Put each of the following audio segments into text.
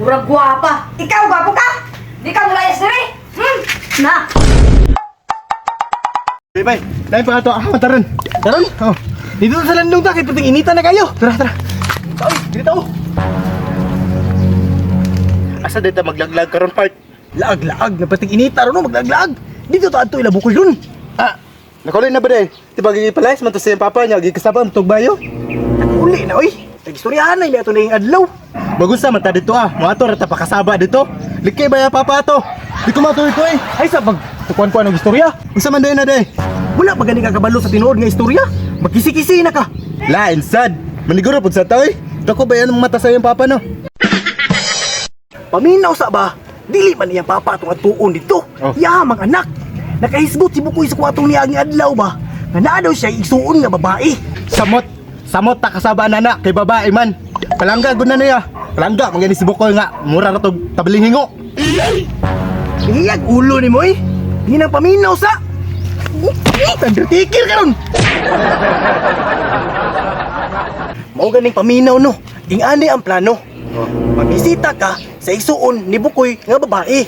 Murag gwapa. Ikaw gwapo ka? Di ka mulayas diri. Na. Bay, bay. Dahil pa ato. Ah, taron. Taron? Oh. Dito sa landong ta kay pating inita na kayo. Tara, tara. Oy, dito. Oh. Asa dito maglaglag karon part? Laag-laag na pating inita ron no, maglaglag. Dito ta adto ila bukol dun. Ah, nakuloy na ba day? Di ba gipalayas man to sa iyang papa niya, gikasaba man tog bayo. Uli na oy. Tagistoryahan na imi ato na yung adlaw. Bagus sa man ta dito ah. Moato ra ta pakasaba dito. Likay ba ya papa ato? Di ko matuloy ko eh. Ay sa pag tukuan ko anong istorya. Unsa man day na day? Wala pa gani ka kabalo sa tinuod nga istorya. Magkisi-kisi na ka. Lain sad. Maniguro pud sa ta oy. Dako ba yan ang mata sa iyang papa no? Paminaw sa ba? Dili man iyang papa atong atuon dito. Oh. Ya, mga anak. Nakahisgot si Bukoy sa kwatong niya ang adlaw ba? Nga naa daw siya igsuon nga babae. Samot. Samot ta kasaba na na kay babae man. Palangga gud na niya. Palangga man gani si Bukoy nga mura ra tog tabiling hingo. Iyag ulo ni mo eh. Di nang paminaw sa. Undertaker karon. Mao ganing paminaw no. Ingani ang plano. Magbisita ka sa igsuon ni Bukoy nga babae.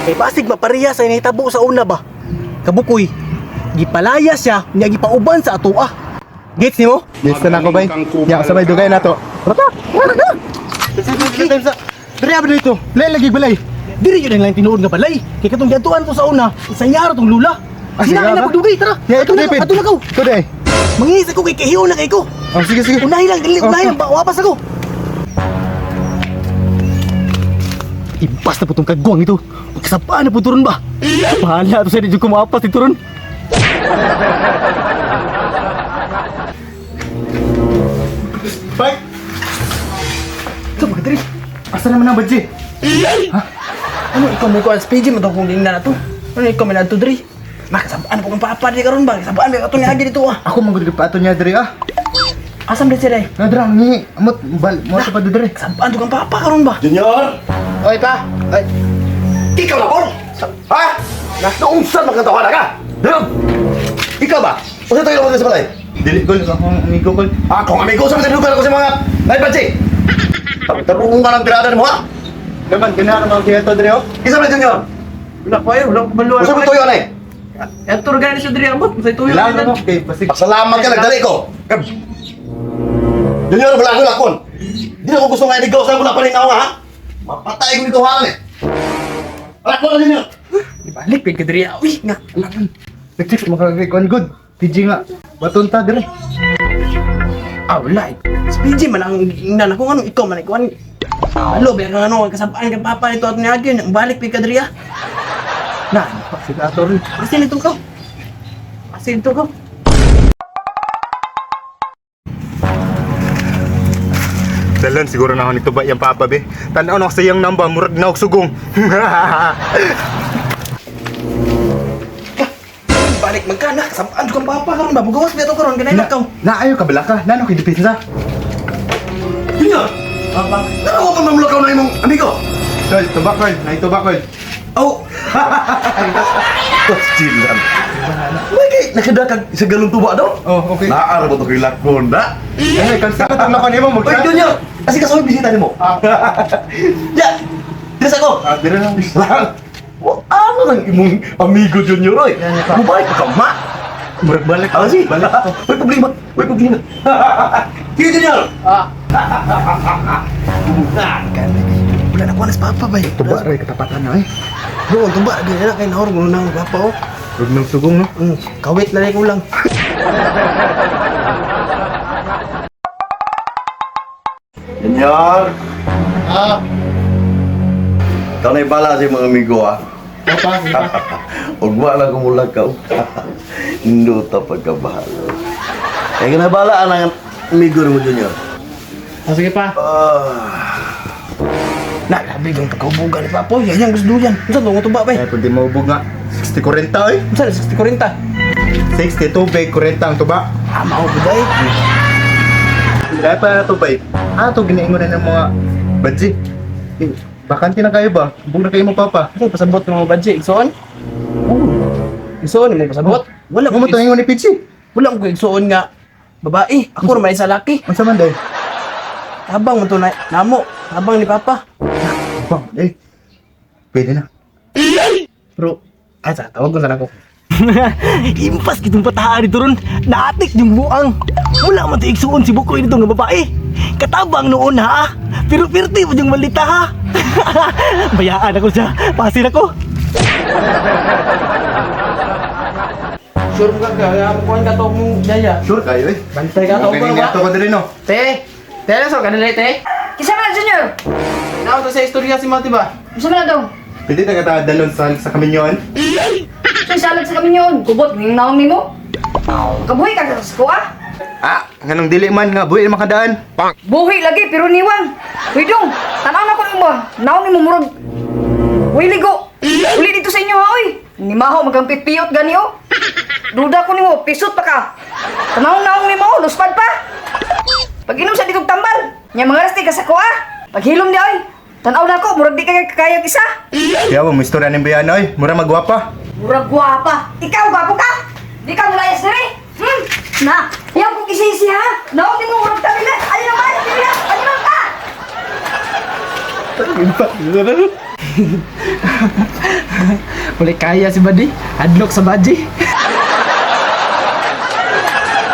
Kay basig mapareha sa inahitabo sa una ba. Kabukoy, gipalaya siya niya gipauban sa atoa. Gets nimo? Yes na nako bay. Ya sabay dugay na to. Rata. Rata. Diri ba dito? Lay lagi balay. Diri yun ang lang tinuod nga balay. Kay katong giadtuan ko sa una, sa yaro tong lula. Ah, sige Sina ba? na pagdugay, tara. Ya ito Ato na, David. ato na kaw. Ito day. Mangihis ako kay kahiyo na kay ko. Oh, sige sige. Unahin lang, dili, Oh, unahin lang, wapas ako. Impas na po itong kagwang ito. Pagkasapaan na po turon ba? Bahala to sa di ko maapas ito ron. Bye. Ito, mga diri. Asa naman ang badji? Ano ikaw may kuan PG mo tong kung na to? Ano ikaw may nadto diri? Makasabaan po kang papa diri karon ba? Kasabaan ba ato ni agi dito ah. Ako man gud pa ato niya diri ah. Asam diri siya day? Nadra ni amot bal mo pa diri. Kasabaan to kang papa karon ba? Junior! Oy pa. Oy. Ikaw na, Paul! Ha? Naunsan magkatawa na ka? Diyog! Ikaw ba? Unsa tayo naman sa balay? Dili gol akong amigo gol. Akong amigo sa mga ko sa mga naipansi! Tarungan ka ng tirada mo, ha? Naman gana ka mga kiyato diri oh. Isa ba, Junior? Wala pa ayo, wala ko baluan. Unsa mo tuyo na eh? Ato ra gani siya diri ambot, sa tuyo. Lang mo kay basig. Pasalamat ka, nagdali ko! Junior, wala ko lakon! Di na ko gusto nga inigaw sa mula pa rin ako, ha? Mapatay ko nito, ha? Eh. Alak mo na, Junior! Balik pid ka diri. ah. Uy, nga. Nag-check mo ka kay kon good. PG nga. Baton ta diri. Ah, wala. Eh. Si PG man ang ingnan ako ano ikaw man ikuan. Alo, ba nga ano kasabaan kang papa nito ato ni agi, balik pid ka diri ah. Na, Sige ato rin. asin ito ka. Asin ito ka. Dalan siguro na ako nito ba yung papa be. Tanaw na ako sa iyang namba murag na og sugong. Balik man ka na, kasabaan to kang papa karon ba? Mugawas ba ito karon ganay na ka. Na ayo ka bala ka. Nano kay depensa? Junior! Papa. Nanawa ka mamulakaw na imong amigo! Tol, tubak kol. Nay tubak kol. Oh! Pastilan. May kay nakadakag sa galong tuba daw? Oh, okay. Naara ba to kay lakon na? Eh, kansa ka tang nako nimo mag. Oy, Junior! Kasi kasoy bisita nimo. Ya! Diri sa ko. Ah, diri lang. Lang. Wa ano nang imong amigo Junior oy? Mubalik pa ka ma. Murag balik. Ah, si. Balik. May problema. May problema. Sige, Junior. Wala na kuha na sa papa ba? Tuba ray katapatan na eh. Bro, ang tuba, di na kay nahor mo na ang papa oh. Murag nang sugong no. Kawit na rin kulang. Junior. Ah, Ikaw na bala sa imong amigo ah. papa. Huwag mo lang kumulakaw. Induta pagkabahalo. Kaya kinabala ang amigo mo, Junior. Ah, sige pa. Na, grabe yung pagkaubugan ni papa. Uy, yan gusto yan. Unsa to tuba ba? Eh, pwede maubog nga. 60-40 oy. Unsa 60 40? 60 tubig, 40 ang tuba. Ah, mao gud ay. Dahil pa na tubay. Ah, to ginaingon na ng mga badji. Eh, bakante na kayo ba? Bug na kayo mo papa. Ano pasabot ng mga budget? Igsoon? Igsoon mo pasabot? Wala Mo ko to ingon ni Pichi. wala ko igsoon nga babae. Ako ra man isa laki. Unsa man day? Tabang mo to na namo. Tabang ni papa. Bang, eh. Pwede na. Pero, asa, tawag ko sana ko. Impas kitong bataan dito ron. Naatik yung buang. Wala man to igsuon si Bukoy nito nga babae. Katabang noon ha. Pero pirti mo yung malita ha. Bayaan ako siya. Pasin ako. Sure ka ka, kuhan ka to kung jaya. Sure kayo eh. Bantay ka to Okay, ba? ato ko diri no. Te, te, so ka nila te. Kinsa man na, Junior? Naon to sa istorya si Mati ba? Kinsa man na daw? Pwede na ka dalon sa kaminyon. Sa salad sa kaminyon, kubot ning naong nimo. Kabuhi ka sa kuha. Ah, nganong dili man nga buhi makadaan. Buhi lagi pero niwang. Uy dong, tanaw na ko nimo. Naong nimo murag. Uy ligo. Uli dito sa inyo ha oy. Nimaho magampit piyot gani oh. Duda ko nimo, pisot pa ka. Tanaw naong nimo, oh, luspad pa. Pag-inom sa ditong tambal. Nya mga rasti ka sa kuha. Paghilom di oy. Tanaw na ko, murag di ka kayag isa. Kaya mo istorya ning bayan oy, mura magwapa. Murag gwapa. Ikaw gwapo ka. Di ka mulayas diri. Na, yaw ko kisisi ha. Naong nimo murag tabila. Ayo naman, dili. Ayo naman ka. Wala kaya si Badi. Hadlok sa Badji.